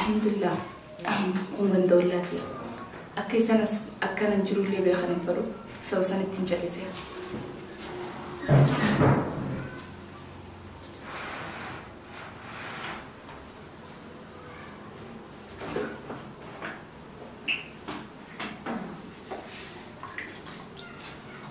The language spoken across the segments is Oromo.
Alhamdulillah kun ganda ollaati. Akka isaan as akkanan jirullee beekan hin fedhu. Saba sanitti hin callise.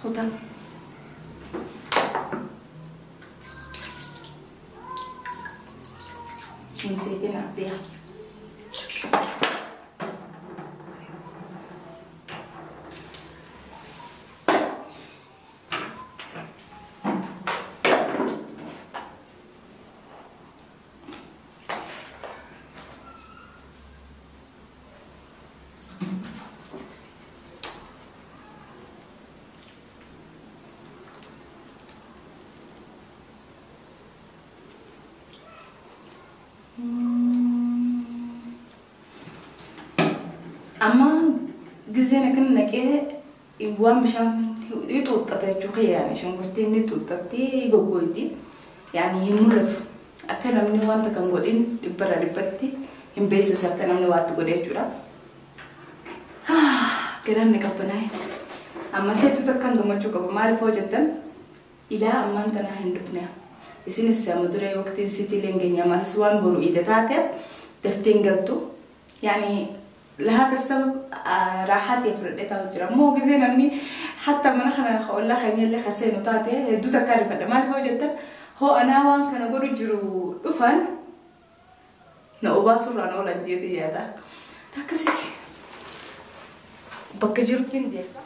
Kutaa. Nseetiin abbiyaa. Amma gizeen akkana naqee waan bishaan ni xuuxxata jechuu kiyya yaani shunkurtiin ni xuuxxatti goggoyti yaani hin mul'atu akka namni wanta kan godhin dhibbarraa dhibbatti hin beeksisu akka namni waatti godhe jechuudha. Garaan ni qabbanaa'e. Amma seettu takkaan gammachuu qaba maaliif hoo jettan ilaa ammaan tanaa hin dhufne. Isinis amma duree waqtiin siitiilee hin geenye ammas waan boru iida taate daftee hin galtu. Yaani لهذا السبب راحتي fudhadhee taa'u jira. Ammoo gisee namni hatta mana kana ollaa keenya illee kaseenu taate hedduu takka rifadha. Maaliif hoo jettan hoo anaa waan kana godhu jiru dhufan na obaasurraan oolan jeeti yaada. Akkasitti bakka jirutti hin deebisa.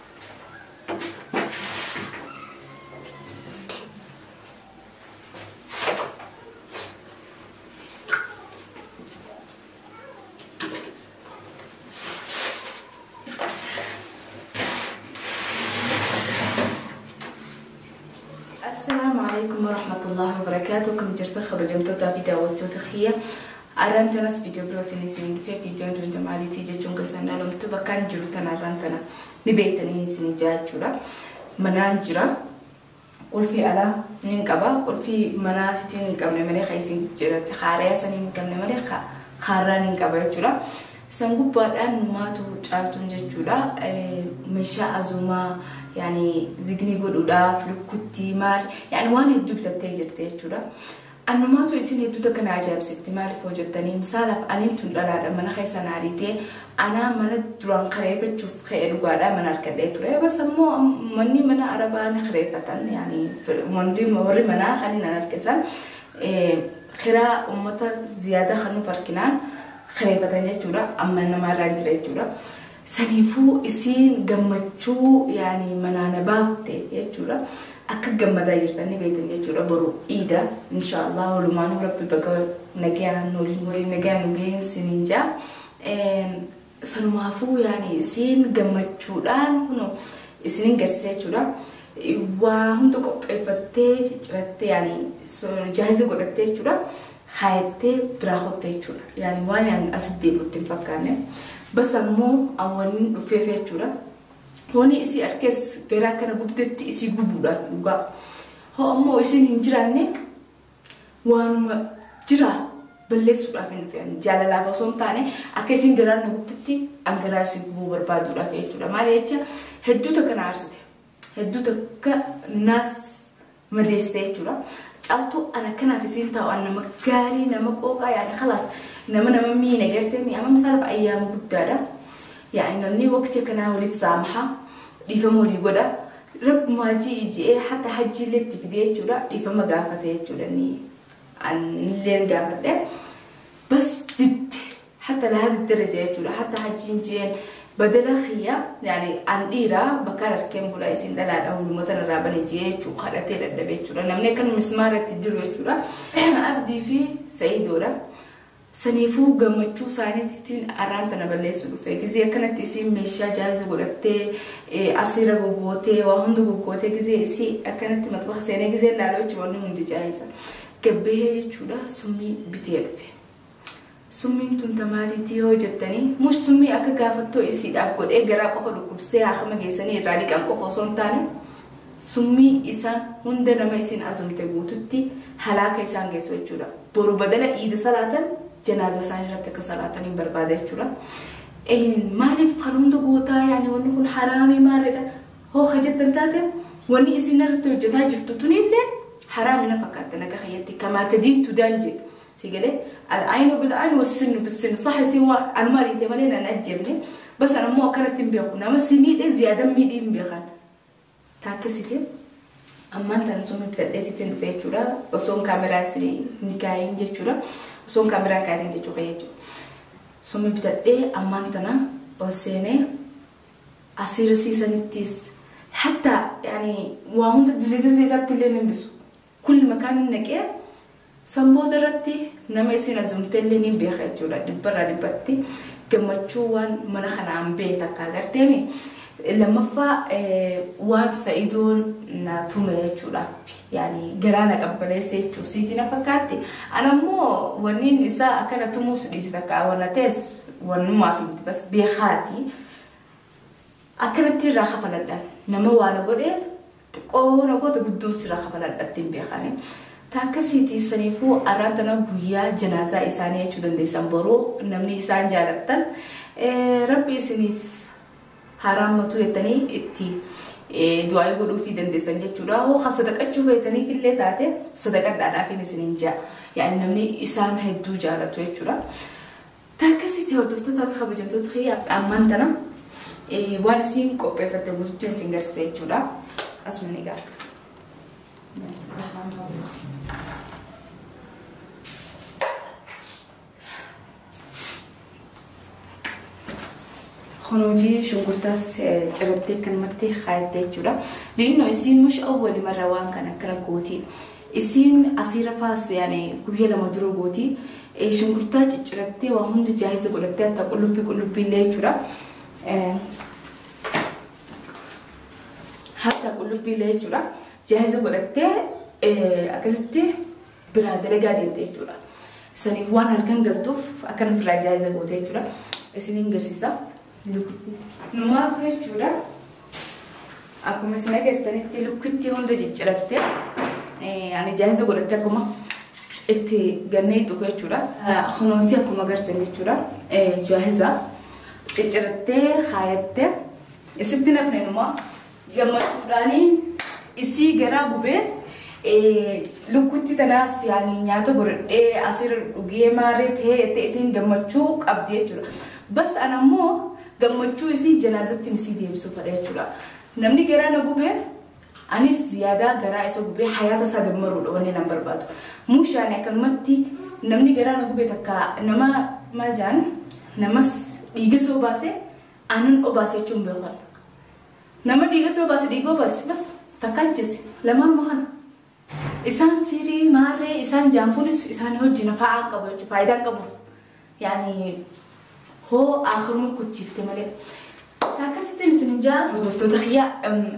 السلام عليكم ورحمة الله وبركاته. كم جرت خبجمتوتا في داوتو تخية أرانتنا فيديو بروتيني سنين في فيديو دون مالي تيجي جونغ سنة لم تبكان جروتنا أرانتنا نبيتني سنين جاچورا منانجرا قل في على ننقبا قل في مناسيتي ننقبنا ملي خيسين جرت خاريا سنين ننقبنا ملي خارا ننقبا جورا سنقوبادان نماتو چالتون جچورا مشا أزوما يعني زغني godhuudhaaf lukkutti maal yani waan hedduu bitattee jirti jechuudha. Annumaatu isin hedduu takka na ajaa'ibsiifti maaliif hojjettanii misaalaaf aniin tun dhalaadha mana keessa na ariitee anaa mana duraan kareeffachuuf ka'e dhugaadha mana harkadhee ture. Bas ammoo manni mana arabaa ni kareeffatan yani warri manaa kan hin harkisan kiraa uummata ziyaada kan nuuf harkinaan kareeffatan jechuudha. Amma namarraa jira jechuudha. Saniifuu isiin gammachuu yaani manaana baafte jechuudha. Akka gammadaa jirtan ni beektan jechuudha. Boru iida inshaallah walumaanuu rabbi bakka nagaan waliin nagaan nu ga'een siniin jaa. Sanumaafuu yaani isiin gammachuudhaan kunoo isiniin garsiisa jechuudha. Waa hunda qopheeffattee ciccirattee yaani jaahiza godhattee jechuudha. Kaayattee biraa qottee jechuudha. Yaani waan yaani asitti deebi'utti hin fakkaanne. Bas ammoo awwaniin dhufeef jechuudha. Wanni isii harkees garaa kana gubdetti isii gubuudhaaf dhugaa. Hoo ammoo isiin hin jiraanne waanuma jira balleessuudhaaf hin dhufeen jaalalaaf osoo hin taane akka isiin garaa na gubdetti an garaa isii gubuu barbaaduudhaaf jechuudha. Maali jecha hedduu takka na aarsite. Hedduu takka naas madeessite jechuudha. Caaltuu ana kanaaf isiin taa'u an nama gaarii nama qooqaa yaani khalaas nama nama miina gartee mi'a amma misaalaaf ayyaama guddaadha. Yani namni waqtii kanaa waliif saamaha dhiifama walii godha. Rabbumaa ji'i ji'ee hatta hajji illee itti fidee jechuudha dhiifama gaafate jechuudha ni anilleen gaafadhe. Bas didde hatta lahadi daraja jechuudha hatta hajjiin ji'een badala khiyya yani an dhiiraa bakka harkeen bulaa isin dhalaadha hundumata irraa bane ji'ee jechuudha kadhatee dadhabe jechuudha namni akkan mismaara itti jiru jechuudha. Abdii fi Sa'iidoodha. Saniifuu gammachuu isaaniitiin arraan tana balleessuu dhufe. Gizee akkanatti isiin meeshaa jaaza godhattee asiira goggootee waa hunda goggootee gizee isii akkanatti maxbaxa seenee gizee ilaaluu jechuudha wanni hundi jaaza. Gabbahee jechuudha summii bitee dhufe. Summiin tun tamaaliitii yoo jettanii mush summii akka gaafattoo isiidhaaf godhee garaa qofa dhukkubsee haakama geessanii irraa dhiqan qofa osoo hin taane summii isaan hunda nama isiin azumte guututti halaaka isaan geessu jechuudha. Boru badala iida salaatan Janaaza isaanii irratti akka salaataniin barbaada jechuudha. Maaliif kan hunda gootaa yaani wanni kun haraamii maalidha? Hoo ka jettan taate wanni isin irratti hojjetaa jirtu tunillee haraami na fakkaatti naga kayyatti kamaa tadiintu daan jedhu. Si galee al-aynu bil-aynu was-sinnu bis-sinnu sax isin waa anuma ariite malee nan ajjeefne bas an ammoo akkanatti hin beeku nama si miidhe ziyaadan miidhii hin beekan. Taakkisitiin ammaan tana sun bitadheetitti dhufe jechuudha. Osoon kaameraa isin hin kaayin jechuudha. Osoon kaameraa hin kaayin jechuudha jechuudha. Summi bitadhee ammaan tana ol seenee asiira siisanittis hatta yani waa hunda zayita zayitaatti illee hin bisu. Kulli makaan hin naqee sanboota irratti nama isin azumte illee ni beeka jechuudha. Dhibbarraa dhibbatti gammachuu waan mana kanaan beekta akka agarteemi. Lammaffaa waan Sa'idoon na tume jechuudha. Yani garaa na qabbaneesse jechuudha. Siitii na fakkaatti. Ana immoo wanni isaa akkana tumuus dhiisi takka wanna ta'es wannumaaf miti bas beekaati. Akkanatti irraa kafaladhaan nama waa na godhe xiqqoo na goote guddoon sirraa kafaladhaatti hin beekani. Taakkasiitii saniifuu arraan tana guyyaa janaazaa isaanii jechuu dandeessan boruu namni isaan jaalattan rabbi isiniif haraamatu jettanii itti du'aa godhuufii dandeessan jechuudha. Hoo kan sadaqachuu feetanii illee taate sadaqadhaadhaafin isiniin ja'a. Yaani namni isaan hedduu jaalatu jechuudha. Taakkasiitii hordoftoota fi kabajamtoota kiyya ammaan tana waan isin qopheeffatte guututti isin garsiisa jechuudha. Asuma ni gaara. Kunuuti shunkurtaas cirattee akkanumatti kaayattee jechuudha. Liinno isiin mush awwali marra waan kana akkana gooti. Isiin asiira faas yaani guyyaa lama dura gooti. Shunkurtaa ciccirattee waan hunda jaahisa godhattee hatta qullubbii qullubbii illee jechuudha. Hatta qullubbii illee jechuudha. Jaahisa godhattee akkasitti biraa dalagaa deemte jechuudha. Saniif waan halkan galtuuf akkana biraa jaahisa goote jechuudha. Isiniin garsiisa. Numaatu jechuudha. Akkuma isin agartanitti lukkitti hunda ciccirattee ani jaahisa godhattee akkuma itti gannee dhufu jechuudha. Kunuunti akkuma agartan jechuudha. Jaahisa ciccirattee kaayattee isitti nafne numaa gammachuudhaanii isii garaa gubee lukkutti tanaas yaani nyaata godhadhee asirra dhugee maarree ta'ee isiin gammachuu qabdi jechuudha. Bas ana immoo gammachuu isii janaazatti isii deebisuu fedha jechuudha. Namni garaa na gubee anis ziyaadaa garaa isa gubee hayaata isaa dammaruudha wanni nan barbaadu. Muushaan akkanumatti namni garaa na gubee takka nama maal jedhan namas dhiiga soo baasee aannan obaasee jechuun beekan. Nama dhiiga soo baase dhiiga obaase bas takka ajjeese lamaan kana. Isaan sirii maarree isaan jaan kunis isaan hojii nafa'aa qabu jechuudha faayidaan qabuuf. Yaani hoo akhiruun kuchifte malee. Akkasittiin isin jaa hordoftoota kiyya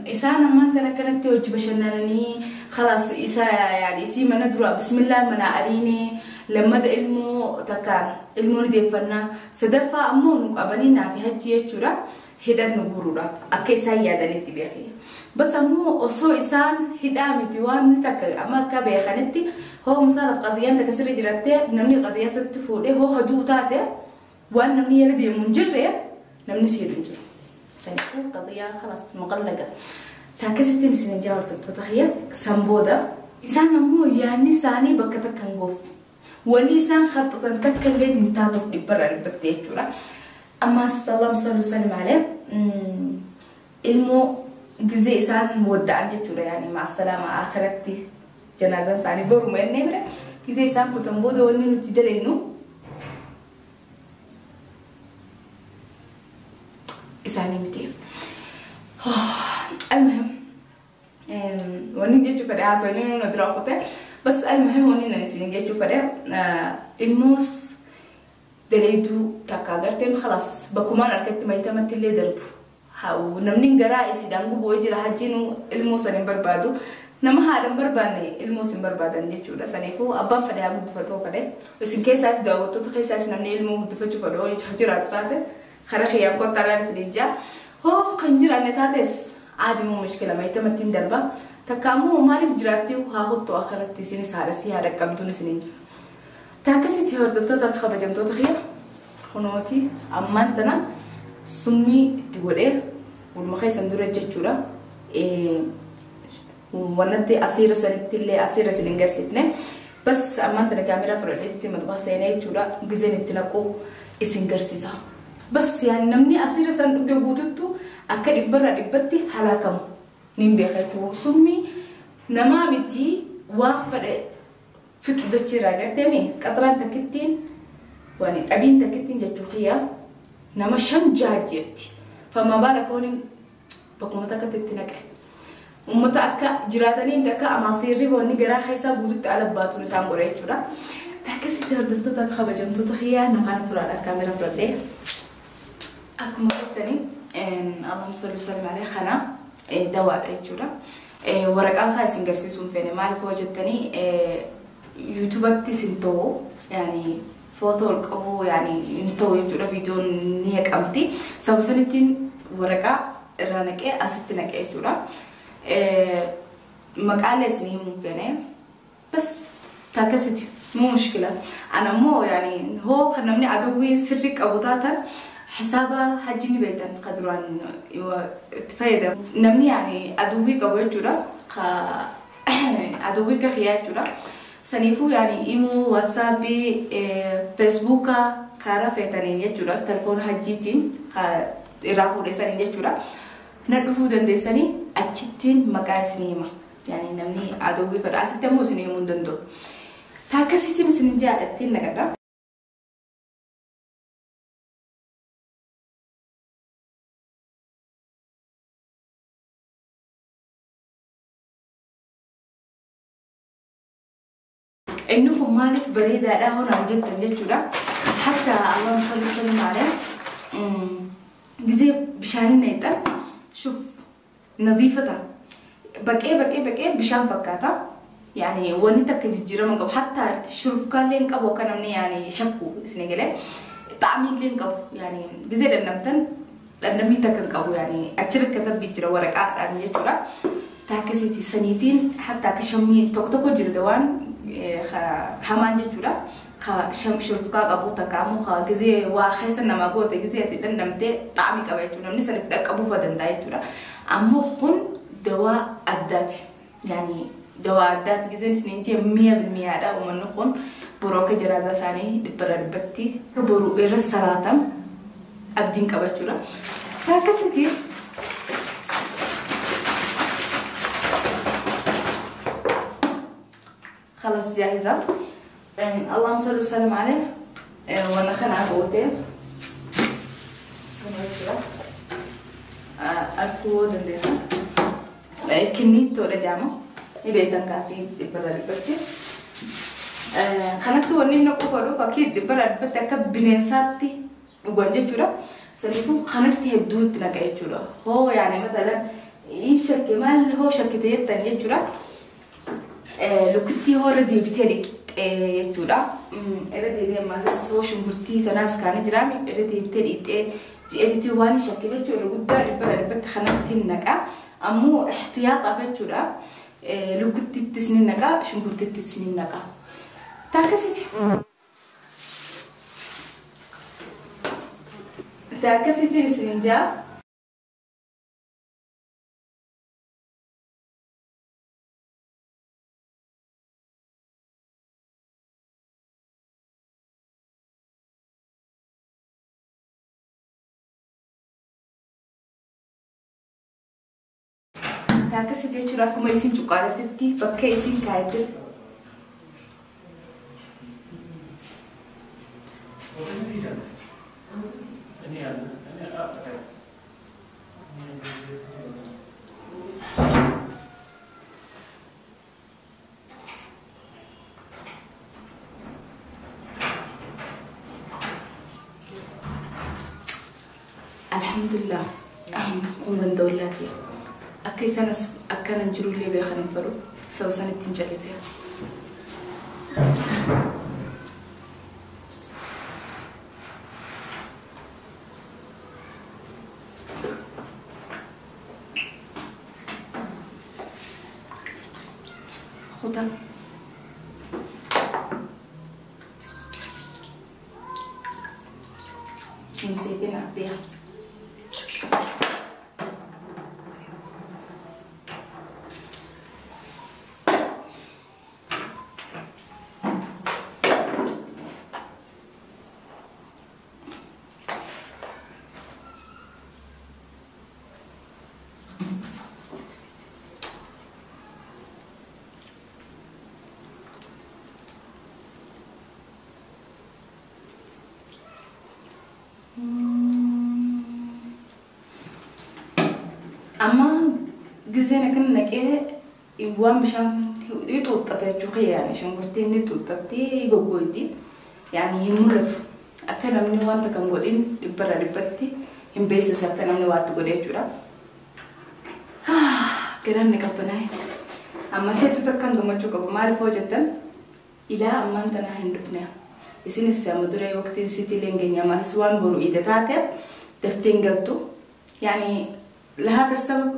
isaan ammaan tana akkanatti hojii bashannananii khalaas isa yaani isii mana dura bismillah mana ariine lammada ilmoo takka ilmoo ni deeffannaa sadaffaa ammoo nu qabanii naafi hajji jechuudha hidhan nu guuruudhaaf akka isaan yaadanitti beekee. Bas ammoo osoo isaan hidhaa miti waan takka amma akka beekanitti hoo misaalaaf qadiyyaan takka sirri jirattee namni qadiyyaa sirriitti fuudhee hoo haduu taate waan namni yala deemu hin jirreef namni si hidhu hin jiru. Saniifuu qadiyyaa khalas muqallaqa. Taakkasittiin isin jaa hordoftoota kiyya san booda isaan ammoo yaadni isaanii bakka takka hin goofu. Wanni isaan haxxatan takka illee hin taatuuf dhibbarraa dhibbatte jechuudha. Ammaas sallam sallu salim alee ilmoo gizee isaan wadda'an jechuudha yaani maasalaama akhiratti janaazaan isaanii boruma innee bira gizee isaan kutan booda wanni nuti dalagnu isaanii mitiif. المهم wanni jechuu fedhe haasawni nuna dura kute bas المهم wanni nan isin jechuu fedhe ilmoos daleeduu takka agarteen khalaas bakkumaan harkatti maytamatti illee darbu. Namni garaa isiidhaan guboo jira hajjiin ilmoo san hin barbaadu. Nama haadha hin barbaanne ilmoo hin barbaadan jechuudha. Saniifuu abbaan fedhe haa guddifatoo fedhe. Isin keessaas daawwattoota keessaas namni ilmoo guddifachuu fedhu jiraatu taate karaa kiyyaan kottaadhaan isin jaa. Hoo kan jiraanne taates aadimoo mushkila maytamatti hin darba. Takka ammoo maaliif jiraatti haa hottu akkanatti isinis haadha si haadha qabduun isin hin jira. Taakasitti hordoftoota fi kabajamtoota kiyya kunooti ammaan tana summii itti godhee fuuluma keessan dura jechuudha. Wanti asiira sanitti illee asiira isin hin garsiifne. Bas ammaan tana kaameraa fudhadheetti maxxansa seenee jechuudha. Gizeen itti naquu isin garsiisa. Bas yaani namni asiira san dhuge guututtu akka dhibbarraa dhibbatti halaakamu niin beeka jechuudha. Summii namaa miti waan fedhe fixu dachiirraa garteemi qaxaraan takkittiin waan dhabiin takkittiin jechuu kiyya nama 5 jaajjeefti. Fama baala kooniin bakkuma takkatti itti naqe. Uummata akka jiraatanii akka amaasirri boonni garaa keessaa guututti ala baatuun isaan godha jechuudha. Akkasitti hordoftoota fi kabajamtoota kiyyaa nafaana turaadha kaameraa fudhadhee. Akkuma argitanii Allahumma salli sallim alayhi kana dawaadha jechuudha. Waraqaa isaa isin garsiisuu hin feene maaliif hoo jettanii yuutuubatti isin ta'u yaani footoo ol qabu yaani hin ta'u jechuudha viidiyoon ni haqamti. Sababa sanittiin waraqaa irraa naqee asitti naqee jechuudha. Maqaalee isin himuu hin feene bas takkasitti muu mushkila. Ana immoo yaani hoo kan namni adawwii sirrii qabu taatan hisaaba hajji ni beektan ka duraan itti fayyadamu. Namni yaani adawwii qabu jechuudha. Adawwii ka kiyyaa jechuudha. Saniifuu yaani imoo, waatsaappii, feesbuuka karaa feetaniin jechuudha. Telefoona hajjiitiin irraa fuudhessaniin jechuudha. Na dhufuu dandeessanii achittiin maqaa isinii hima. Yaani namni adawwii fedha. Asitti ammoo isinii himuu hin danda'u. Taakkasittiin isin jaallattiin naqadha. Inni kun maaliif bareedaadha honaan jettan jechuudha. Hatta Allahumma salli sallim alayhi gizee bishaaniin naqxan shuf nadiifa ta'a. Baqee baqee baqee bishaan fakkaata. Yaani wanni takka jijjiirama hin qabu. Hatta shurufkaallee hin qabu akka namni yaani shakku isin galee. Xaamiillee hin qabu. Yaani gizee dhandhamtan dhandhamii takka hin qabu yaani achi rakkatabbii jira waraqaadhaan jechuudha. Taakkasiiti saniifiin hatta akka shammii tokko tokko jiru dawaan hamaan jechuudha. Shurufkaa qabu takka ammoo gizee waa keessa nama goote gizee ati dhandhamtee xaamii qaba jechuudha. Namni saniif dhaqqabuuf danda'a jechuudha. Ammoo kun dawaa addaati. Yaani dawaa addaati gizeen isiniin jee mi'a bilmiyaadha uummanni kun boruu akka jiraata isaanii dhibbarraa dhibbatti boruu irra salaatam abdiin qaba jechuudha. Akkasitti خلاص جاهزة. اللهم صل وسلم عليه. وانا خنا قوتي أركو دندسة كنيتو رجعمة يبيتن كافي دبرة دبرتي خناتو وني نقو فرو فأكيد دبرة دبرتي أكب بنساتي وجنجة شورا سنيفو خناتي هدوت نكاي شورا هو يعني مثلا إيش كمال هو شكتيت تانية شورا لوكتي هو ردي بتالك jechuudha. Irra deebi'ee ammaas hoo shunkurtii tanaas kaanii jiraami irra deebitee dhiqxee ji'eetitti waan shakkii jechuudha guddaa dhibbara dhibbatti kanatti naqa. Ammoo ihtiyaaxaaf jechuudha. Lukkutittis ni naqa, shunkurtittis ni naqa. Taakkasitti. Taakkasittiin isin jaa. Akkasitti jechuudha akkuma isin cuqqaalattetti bakka isin kaayattetti. Alhamdulillah kun gandawallaati. Akka isaan akkanan jirullee beekan hin fedhu sababa isaan ittiin callisee. Kutaa. Hin seetiin abbeera. Amma gizeen akkan naqee waan bishaan xuuxxata jechuudha yaani shunkurtiin ni xuuxxatti goggoyti yaani hin mul'atu akka namni wanta kan godhin dhibbarra dhibbatti hin beeksisu akka namni waatti godhe jechuudha. Garaan ni qabbanaa'e. Amma seettu takkaan gammachuu qabu maaliif hojjettan ilaa ammaan tanaa hin dhufne. Isinis amma duree waqtiin siitiilee hin geenye ammas waan boru iida taate daftee hin galtu yaani لهذا السبب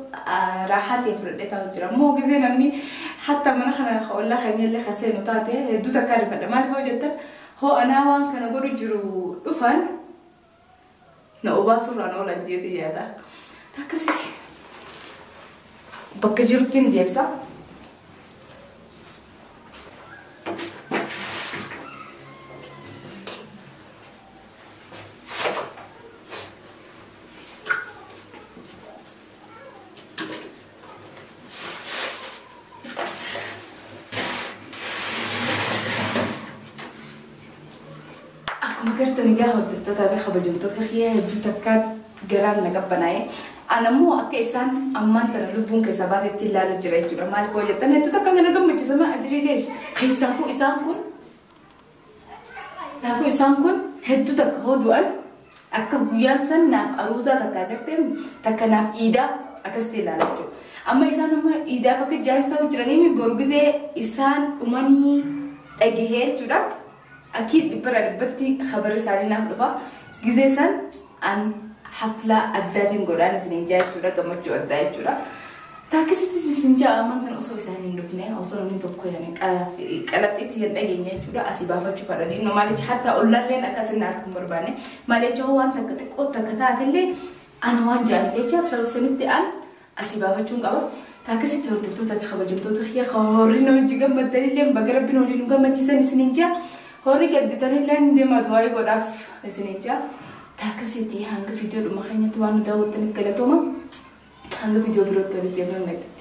راحتي فردتها وجرا مو زين اني حتى من خنا ولا خني اللي خسين وطاتي دو تكارف ما هو جدا هو انا وان كان اقول جرو دفن نوبا سرنا ولا جيتي هذا تاكسيتي بكجرتين ديبسا Gartanii gaafa hordoftoota fi kabajamtoota kiyya hedduu takka garaan na qabbanaa'e. Ana immoo akka isaan ammaan tana lubbuun keessaa baatetti ilaalu jira jechuudha. Maaliif hoo jettan hedduu takka na gammachiisa maa adiriileesh. Keessaafuu isaan kun hedduu takka hoo du'an akka guyyaan san naaf aruuzaa takka agartee takka naaf iidaa akkasitti ilaala jechuudha. Amma isaan amma iidaaf akka jaarsi ta'uu jiranii boru gizee isaan dhumanii dhagahee jechuudha. أكيد برا ربتي خبر رسالة نافلفا جزيسان عن حفلة أداتين قرآن سنين جاي تورا كم جو أداي تورا تاكسي تسنجا أمان كان أصلا سنين نفني أصلا من تبكو يعني قلت إتي الدنيا تورا أسيبها فتشوف ردي إنه مالك حتى أقول لنا أكاسين عاركم بربانة مالك هو أنت كتك أو تكتات اللي أنا وان جاني فيتشا سلو سنتي أن أسيبها فتشون قبل تاكسي تردفتو تبي خبر جمتو تخيا خورينا وجيجا مدري لين بقرب بنولي نوجا ما تجسني سنين جا Horii gadditanillee deemaa du'aa godhaaf isin ija. Taakasiitii hanga viidiyoo dhuma keenyatti waan nu daawwattaniif galatooma. Hanga viidiyoo birootti walitti deebiin nagatti.